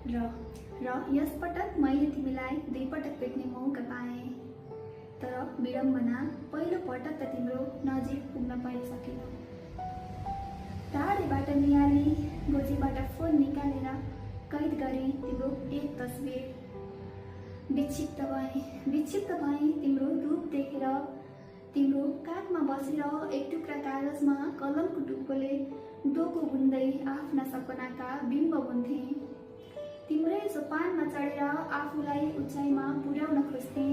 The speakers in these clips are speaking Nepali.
र यसपटक मैले तिमीलाई 2 पटक भेट्ने मौका पाएँ, तर विडम्बना पहिलो पटक त तिम्रो नजिक पुग्न पनि सकिनँ। टाढेबाट निहाली गोजीबाट फोन निकालेर कैद गरेँ तिम्रो एक तस्बिर। विक्षिप्त भएँ तिम्रो रूप देखेर। तिम्रो काखमा बसेर एक टुक्रा कागजमा कलमको टुप्पोले डोको बुन्दै आफ्ना सपनाका बिम्ब बुन्थे। तिम्रै सोपानमा चढेर आफूलाई उचाइमा पुर्याउन खोज्थे।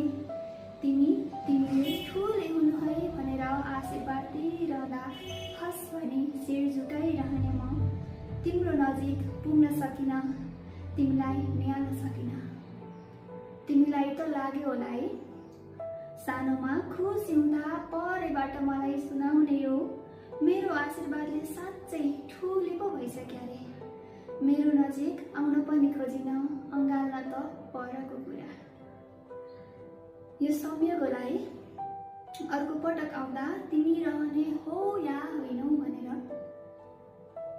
तिमीले ठुलै हुनु है भनेर आशीर्वाद दिइरहँदा हस भनी शिर झुकाइरहने म तिम्रो नजिक पुग्न सकिनँ, तिमीलाई निहाल्न सकिनँ। तिमीलाई त लाग्यो होला है, सानोमा खुसी हुँदा परैबाट मलाई सुनाउने यो मेरो आशीर्वादले साँच्चै ठुली पो भइसक्यो रे। मेरो नजिक आउन पनि खोजिन, अँगाल्न त परको कुरा। यो संयोग होला है, अर्को पटक आउँदा तिमी रहने हो या होइनौ भनेर।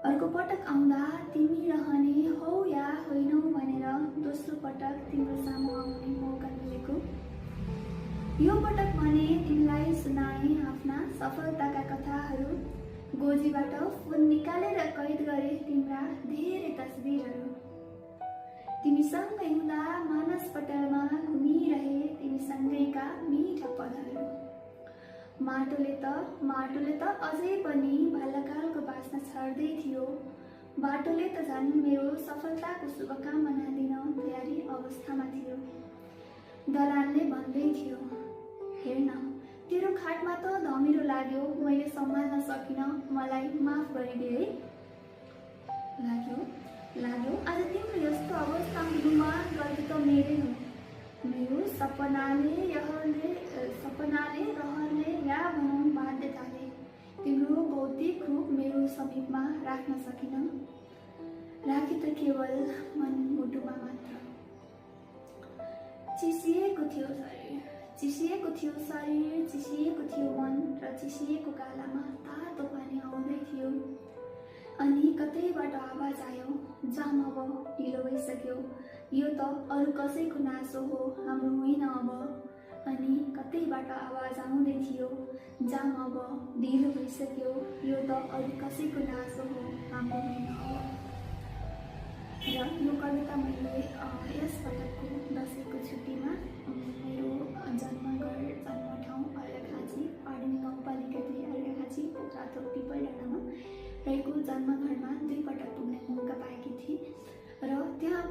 अर्को पटक आउँदा तिमी रहने हो या होइनौ भनेर दोस्रो पटक तिम्रो सामु आउने मौका मिलेको। यो पटक भने तिमीलाई सुनाएँ आफ्ना सफलताका कथाहरू। गोजीबाट फोन निकालेर कैद गरे तिम्रा धेरै तस्बिरहरू। तिमीसँगै हुँदा मानसपटलमा घुमिरहे तिमीसँगैका मिठा पलहरू। माटोले त अझै पनि बाल्यकालको बास्ना छर्दै थियो। बाटोले त झन् मेरो सफलताको शुभकामना दिन तयारी अवस्थामा थियो। दलालले भन्दै थियो, हेर्न तेरो खाटमा त धमिरो लाग्यो, मैले सम्हाल्न सकिनँ, मलाई माफ गरिदे है। लाग्यो आज तिम्रो यस्तो अवस्था हुनुमा गल्ती त मेरै हो। मेरो सपनाले रहरले या भनौँ बाध्यताले तिम्रो भौतिक रूप मेरो समीपमा राख्न सकिनँ। राखे त केवल मन मुटुमा मात्र। चिसिएको थियो शरीर, चिसिएको थियो मन र चिसिएको गालामा तातो पानी आउँदै थियो। अनि कतैबाट आवाज आयो, जाम अब ढिलो भइसक्यो, यो त अरू कसैको नासो हो, हाम्रो होइन अब। अनि कतैबाट आवाज आउँदै थियो, जाम अब ढिलो भइसक्यो, यो त अरू कसैको नासो हो, हाम्रो होइन अब। र यो कविता मैले यसपटकको दसैँको छुट्टीमा मेरो जन्मठाउँ अर्घाखाँची, पाडुङ गाउँपालिका 2 अर्घाखाँची पोखराथोक पिपलडाँडामा रहेको जन्मघरमा 2 पटक पुग्ने मौका पाएकी थिएँ। र त्यहाँ